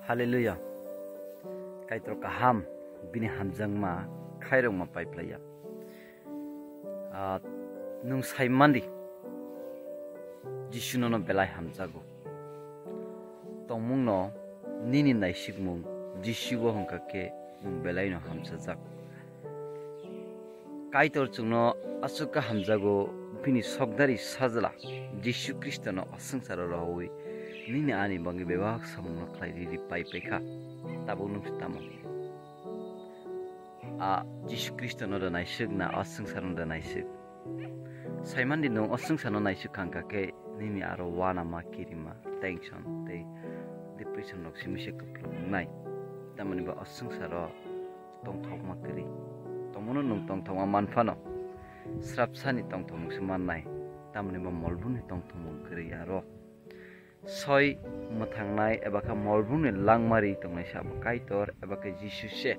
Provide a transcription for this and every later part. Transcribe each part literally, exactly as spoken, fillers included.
Hallelujah. Kaitor kaham, bini hamjakma khairokma paiplaiya. Ah, nwng saimandi, Jisu nono belai hamjago. Tongmungno nini naisikmung Jisuo hwnkha khe nwng belaino hamsajak. Kaitor chwngno aswk khe hamjago, bini sokdari sajla Jisu Khristono o swngcharo rohorwi nini ani bangwi bebak samungno khlai riri pai paikha. Tabuk nwng se tamo? A Jisu Khristono da naisik na o swngcharno da naisik? Saimandi nwng o swngcharno naisik kha wngkha khe nini aro uanama, kirima, tension tei depression rok simi se kwplung wngnai. Tamoni ba o swngcharo tongthokma kwrwi. Tongmano nwng tongthokma man phano, srapsani tongthokmungse mannai, tamoni ba molbuni tongthokmung kwrwi aro. Soi mwthangnai eba khe molbuni langmari tongnai se abo Kaitor eba khe Jisu se,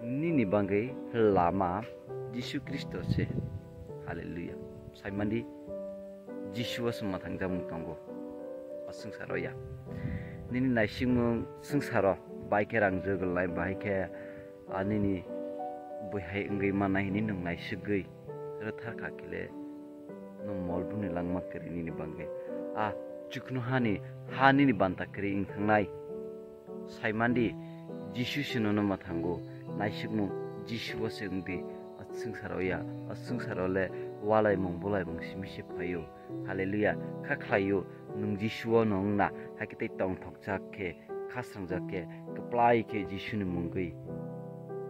nini bangwi lama Jisu Khristo se. Hallelujah. Saimandi, Jisuo se mwthangjakmung tongo o swngcharo ya. Nini naisikmung swngcharo bai khe rang jwgwlnai, bahai khe a nini bwihai wngwi mannai hinwi nwng naisigwi rwthar kha khe le, nwng molbuni langma kwrwi nini bangwi a chuknohani ha nini banta kwrwi wng thangnai. Saimandi, Jisu se nono mwthango, naisikmung Jisuo se wngdi. O swngcharo ya, o swngcharo le ualaimung bulaimung simi se phaio. Hallelujah. Kha khlaio, nwng Jisuo no wngna, hakhe tei tongthokjak khe, khasrangjak khe, kwplai khe Jisuni mungwi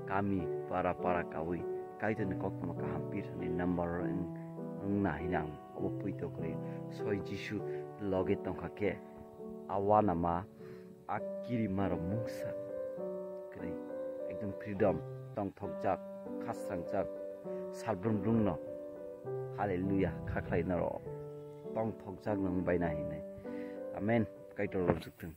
kami para para kaui Kaitorni koktwma kaham pirani number wng-, wngna hwnwi ang obo poito kwrwi. Soi Jisu loge tongkha khe, a uanama, a kirimarok mungsa kwrwi, ekdom freedom, tongthokjak, khasrangjak, salbrumbrumno. Hallelujah, kha khlai norok tongthokjak nwng baina hinwi. Amen. Kaitor rwjak thung.